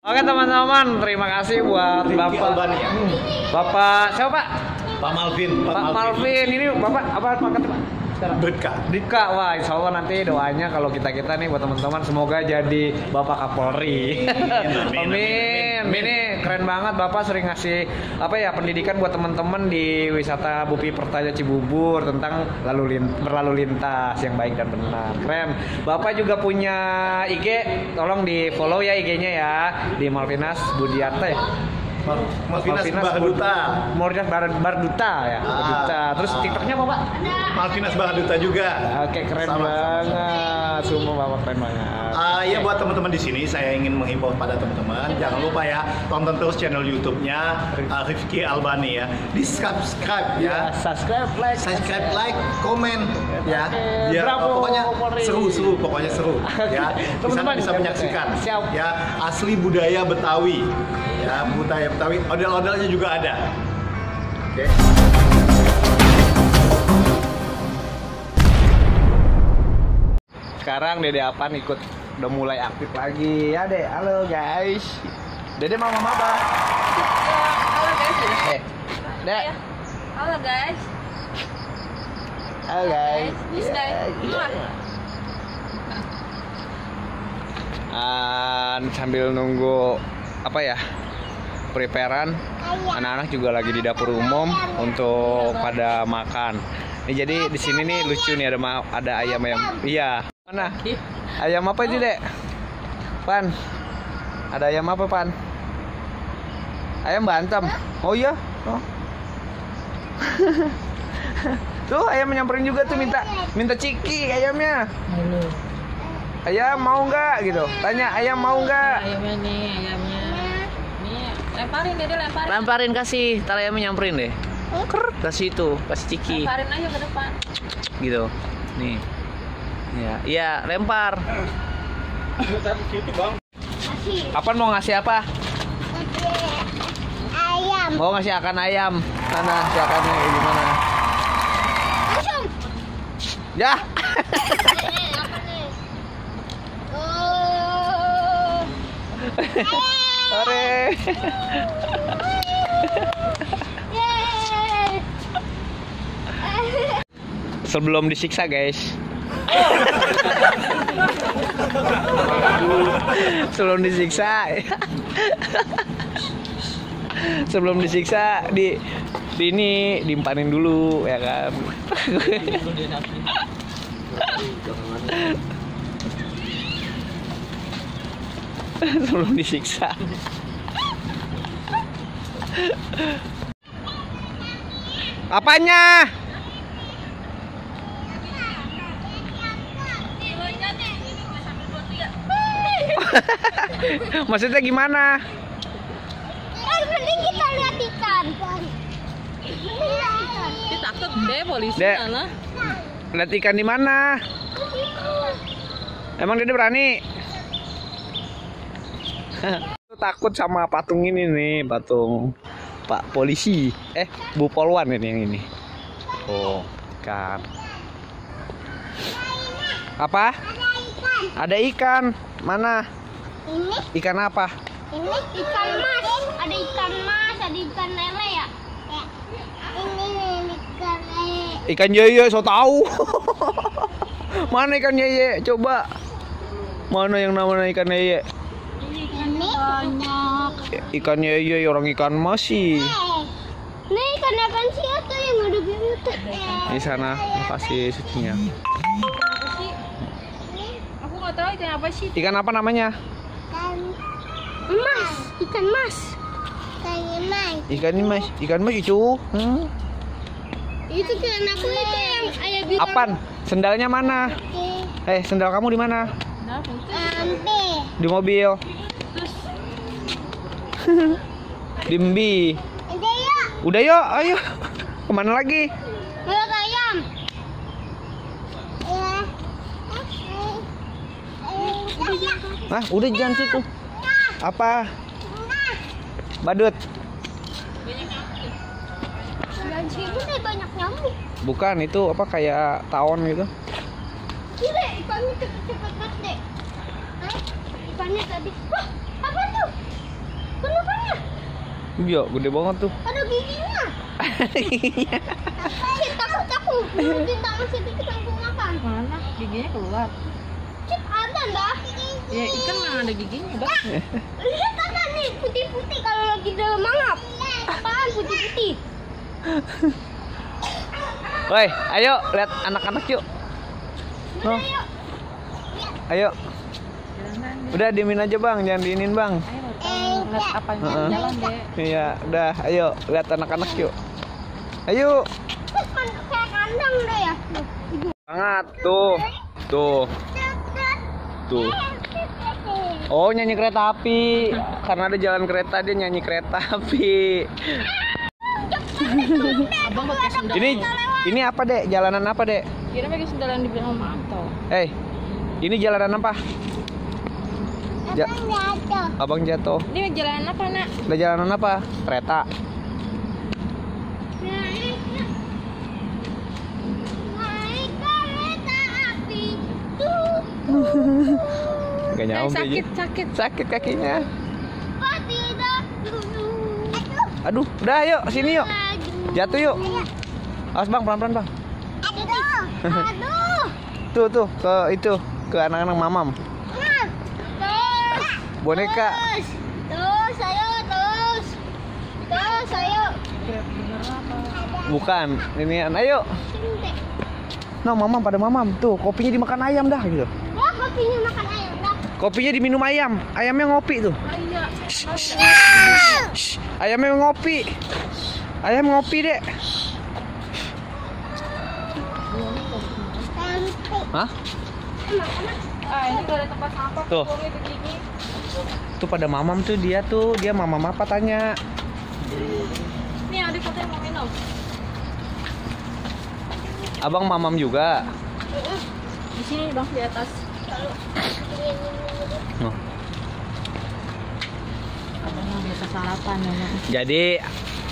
Oke teman-teman, terima kasih buat Bapak. Bapak siapa Pak? Pak Malvin. Pak Malvin. Ini Bapak apa pangkatnya Pak? Bribka. Wah, insya Allah nanti doanya kalau kita nih buat teman-teman semoga jadi Bapak Kapolri. Amin. Ini keren banget, Bapak sering ngasih pendidikan buat teman-teman di wisata Bupi Pertaya Cibubur tentang berlalu lintas yang baik dan benar. Keren. Bapak juga punya IG, tolong di follow ya IG-nya ya, di Malvinas Budiarta ya. Malvinas Barduta. Malvinas Barduta ya. Barduta. Terus TikToknya apa Pak? Malvinas Barduta juga. Oke, keren banget. Semua Bapak keren banget. Ya buat teman-teman di sini saya ingin menghimbau pada teman-teman jangan lupa ya tonton terus channel YouTube-nya Rifki Albani ya. Di subscribe ya. Subscribe, like, komen ya. Biar Bravo, pokoknya Polri. seru pokoknya seru ya. Teman-teman bisa menyaksikan. Siap. Ya, asli budaya Betawi. Ya, budaya Betawi. Odel-odelnya juga ada. Oke. Sekarang Dede Apan udah mulai aktif lagi. Ya Dek, halo guys. Dede mau ngomong apa? Halo guys. Dek. Halo guys. Halo guys. Sambil nunggu preparean, anak-anak juga lagi di dapur umum untuk pada makan. Jadi di sini nih lucu nih ada ayam. Iya. Mana? Ayam apa itu, Dek? Pan. Ada ayam apa, Pan? Ayam Bantam. Oh iya? Oh. Tuh ayam nyamperin juga tuh minta ciki ayamnya. Halo. Ayam mau nggak gitu? Tanya ayam mau nggak? Ayamnya. Nih, lemparin Dede, lemparin. Lemparin kasih, tar ayamnya nyamperin deh. Kasih ciki. Lemparin aja ke depan. Gitu. Nih. Iya, lempar. Apaan mau ngasih apa? Ayam. Mau ngasih akan ayam. Mana si akannya gimana? Langsung. Ya. Sore. Sebelum disiksa guys. Sebelum disiksa ini dimpanin dulu ya kan. Sebelum disiksa. Apanya? Maksudnya gimana? Mending kita lihat ikan. Takut deh polisi Dek. sana. Lihat ikan di mana? Emang Dede berani? Takut sama patung ini nih, patung Pak Polisi. Bu Polwan ini yang ini. Oh, ikan. Apa? Ada ikan. Mana? Ini Ikan apa? ikan mas. Ada ikan mas, ada ikan lele ya? Ini ikan lele. Ikan yeye, so tahu. Mana ikan yeye? Coba. Mana yang namanya ikan yeye? Ini banyak. Ikan yeye, orang ikan mas sih. Ini ikan apa sih itu yang ada biru? Di sana, kasih sucinya. Apa sih? Aku nggak tahu itu apa sih. Ikan apa namanya? Ikan mas. Ikan mas itu. Itu kan aku itu yang ayah bilang. Apaan? Sendalnya mana? Sendal kamu di mana? Nah, putih. Di mobil. Di Mbi. Udah yuk, ayo. Kemana lagi? Lihat ayam. Nah, udah jangan situ. Apa? Badut. Itu kayak banyak nyamuk. Bukan, itu apa kayak tawon gitu. Gila, ikannya cepet-cepet banget deh. Ikannya tadi. Wah, apa tuh? Iya, gede banget tuh. Ada giginya. Takut. Minta masih dikit langsung makan. Mana? Giginya keluar. Cip ada dah. Ya ikan mana ada giginya, Bang? Lihat ada nih putih-putih kalau lagi dalam mangap. Apaan putih-putih? Woi, ayo lihat anak-anak yuk. No. Ayo. Udah diemin aja bang, jangan diinin bang. Ayo, lihat apa yang jalan deh. Iya, udah. Ayo lihat anak-anak yuk. Ayo. Kayak kandang deh ya. Sangat tuh. Tuh. Oh nyanyi kereta api. Karena ada jalan kereta dia nyanyi kereta api. Abang pakai sendal. Ini apa dek? Jalanan apa dek? Kira pakai sendal yang dibilang mantau. Ini jalanan apa? Jatuh. Abang jatuh. Ini jalan apa, Nak? Ada jalanan apa? Kereta. Naik kereta api. Gak nyampe. Sakit kakinya. Tidak dulu. Aduh, udah yuk sini yuk. Jatuh yuk. Awas bang, pelan-pelan bang. Aduh. Tuh ke anak-anak mamam. Boneka. Terus, ayo. Bukan, ini ayo. No, mamam pada mamam. Tuh, kopinya dimakan ayam dah gitu. Wah, kopinya makan ayam dah. Kopinya diminum ayam. Ayamnya ngopi tuh. Shh, ayamnya ngopi. Ayam ngopi, Dek. Hah? Ini gak ada tempat sampah. Tuh. Tuh pada mamam tuh dia mamam apa tanya. Nih adik foto yang mau minum. Abang mamam juga. Di sini Bang di atas. Oh. Abang biasa sarapan ya. Jadi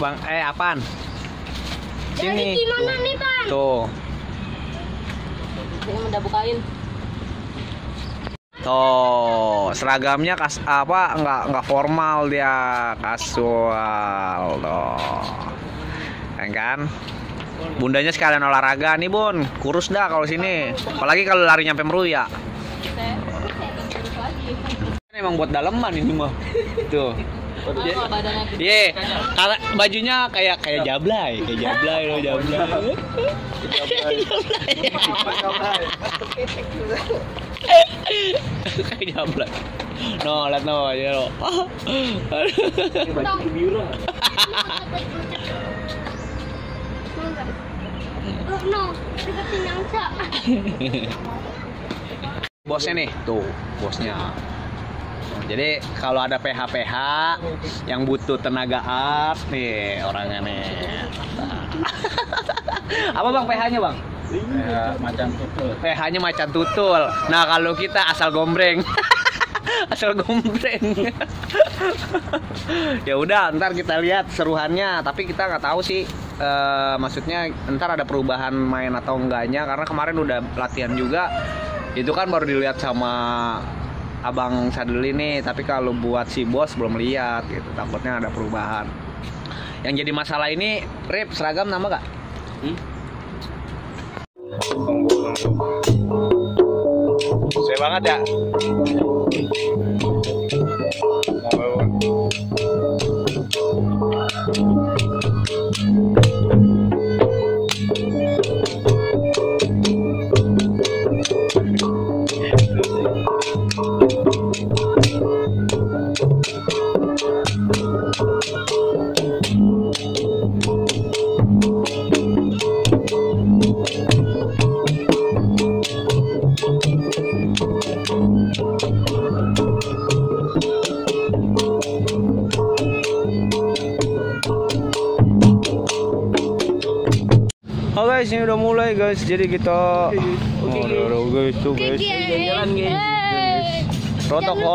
bang apaan? Jadi gimana nih bang? Tuh. Dia udah bukain. Tuh, seragamnya nggak formal dia, kasual tuh. Kan? Bundanya sekalian olahraga nih, Bun. Kurus dah kalau sini. Apalagi kalau lari nyampe Meruya. Ini emang buat daleman ini mah. Tuh. Iya, karena bajunya kayak jablay loh, jablay. Kayak jablay. No, lihat no aja lo. Baju biru. No, deketin yang sa. Bosnya nih, tuh, bosnya. Jadi kalau ada PH yang butuh tenaga art nih orangnya nih. Apa bang PH-nya bang? Macan tutul. PH-nya macan tutul. Nah kalau kita asal gombreng. Asal gombreng. Ya udah ntar kita lihat seruannya. Tapi kita nggak tahu sih. Maksudnya ntar ada perubahan main atau enggaknya. Karena kemarin udah latihan juga. Itu kan baru dilihat sama Abang Sadul ini, tapi kalau buat si bos belum lihat gitu, takutnya ada perubahan. Yang jadi masalah ini, Rip, seragam nama gak? Sesuai banget ya? Oke guys, ini udah mulai guys. Jadi kita guys tuh guys. Jalan Protokol.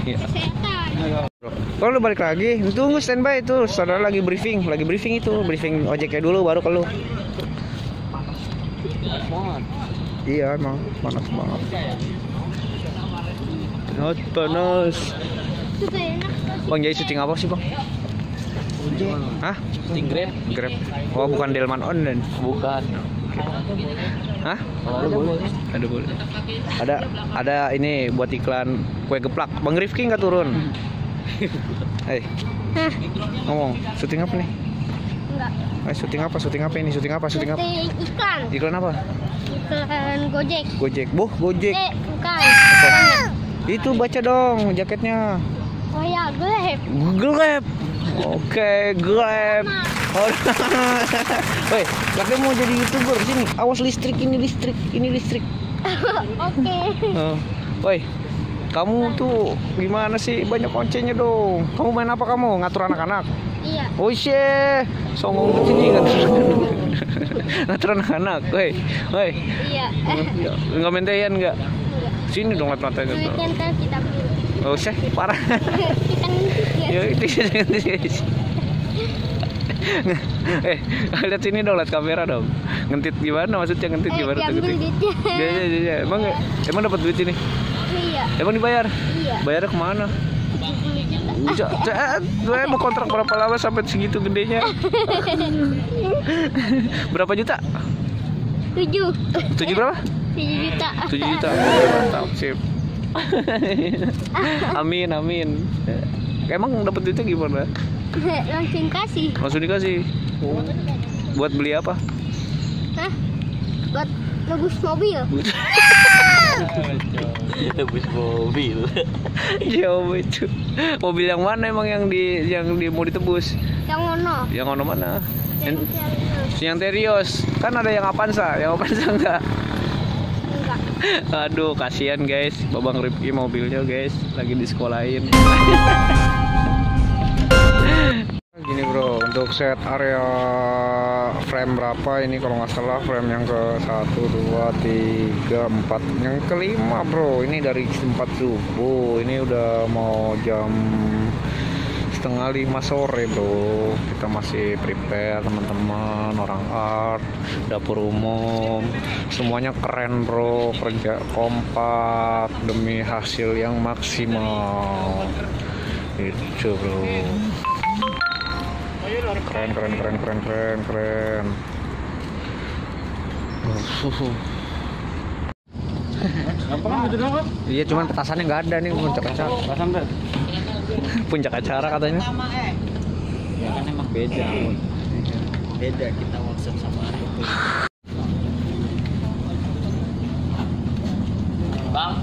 Iya. Setan. Kalau lu balik lagi, tunggu standby itu. Saudara lagi briefing itu, briefing ojeknya dulu baru ke lu. Iya emang panas banget. Panas. Sudah enak. Bang jadi syuting apa sih bang? Hah? Syuting Grab. Grab. Oh bukan Delman Online. Bukan. Hah? Kalau boleh. Ada boleh. Ada ini buat iklan kue geplak. Bang Rifki nggak turun? Hei, Hah? ngomong. Syuting apa nih? Enggak. Syuting apa? Syuting apa ini? Syuting apa? Syuting apa? Syuting iklan. Iklan apa? Iklan Gojek. Gojek. Gojek. Bukan. Itu baca dong jaketnya. Oh ya, Grab. Grab. Oke, Grab. Oh, woi, kakek mau jadi YouTuber sini. Awas listrik, ini listrik. Oke. Woi, kamu tuh gimana sih? Banyak koncenya dong. Kamu main apa kamu? Ngatur anak-anak? Iya. Oh shit, songong ke sini ngatur ngatur anak-anak. Woi. Iya. Enggak mentean enggak? Enggak. Sini dong lihat-lihat. Weekend kan kita beli. Oh shit, parah. Kita ngintip ya. Ya itu guys. Lihat sini dong, lihat kamera dong. Ngentit gimana maksudnya ngentit gimana tuh Diambil ngentit? duitnya. Ya. Emang dapat duit ini? Iya. Emang dibayar? Iya. Bayarnya kemana? 70 juta. Gue mau kontrak berapa lama sampai segitu gedenya? Berapa juta? 7 berapa? 7 juta. 7 juta. Mantap, sip. Amin. Emang dapat duitnya gimana? Langsung kasih. Langsung dikasih. Buat beli apa? Hah? Buat nebus mobil. Tebus mobil. Jauh itu. Mobil yang mana emang yang mau ditebus? Yang mana? Yang mana? Serius. Yang Terios. Kan ada yang Avanza enggak? Enggak. Aduh, kasihan guys. Babang Rifki mobilnya guys lagi disekolahin. Gini bro, untuk set area frame berapa ini kalau nggak salah frame yang ke 1, 2, 3, 4 yang kelima bro, ini dari 4 subuh, ini udah mau jam 4:30 sore bro. Kita masih prepare teman-teman, orang art, dapur umum, semuanya keren bro, kerja kompak demi hasil yang maksimal itu bro. Keren. Iya, cuman petasannya nggak ada nih puncak acara. Puncak acara katanya. Ya kan emang beda kita workshop sama itu. Bang.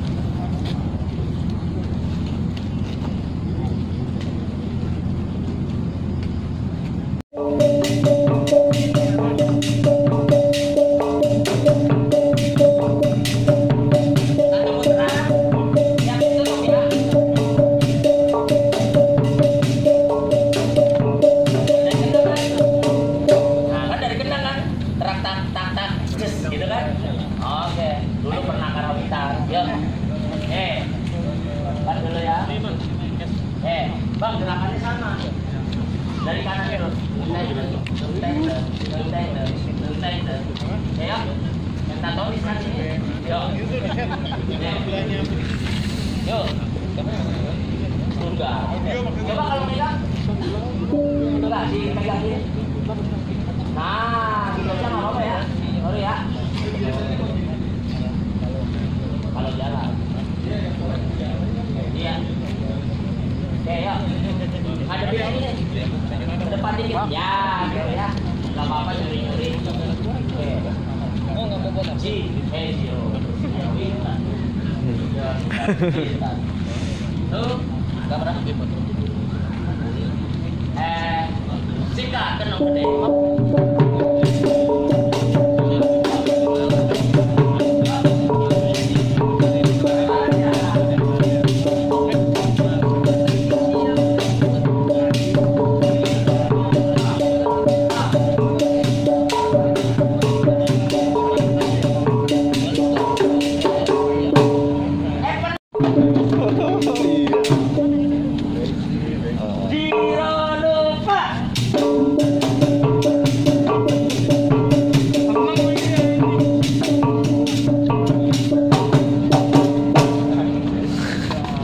Bang, gerakannya sama. Dari kanan dulu. Ayo. Yang tato di sana sini. Yuk. Yuk. Enggak. Coba kalau megang. Enggak, dipegang ini. Nah, gitu aja enggak apa-apa ya. Sorry ya. Kalau jalan. Iya. Oke, yuk. Ada di sini. Ke depan dikit. Ya, gitu ya. Enggak apa-apa nyuri-nyuri. Oke. Oh, enggak mau buat apa? Tuh, enggak pernah foto. Sikat tenang gede.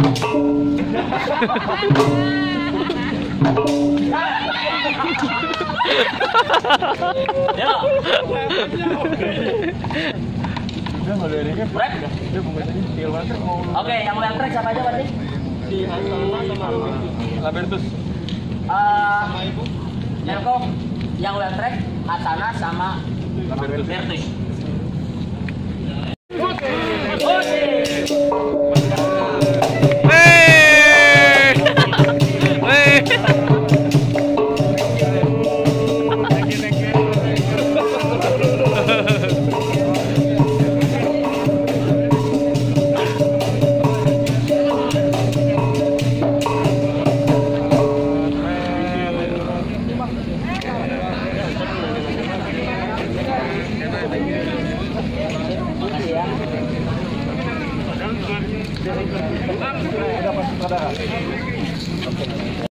Yo. Brek. Oke, yang well track siapa aja berarti? Si Hasanah sama Labertus. Nerko yang well track Hasanah sama Labertus. Makasih ya.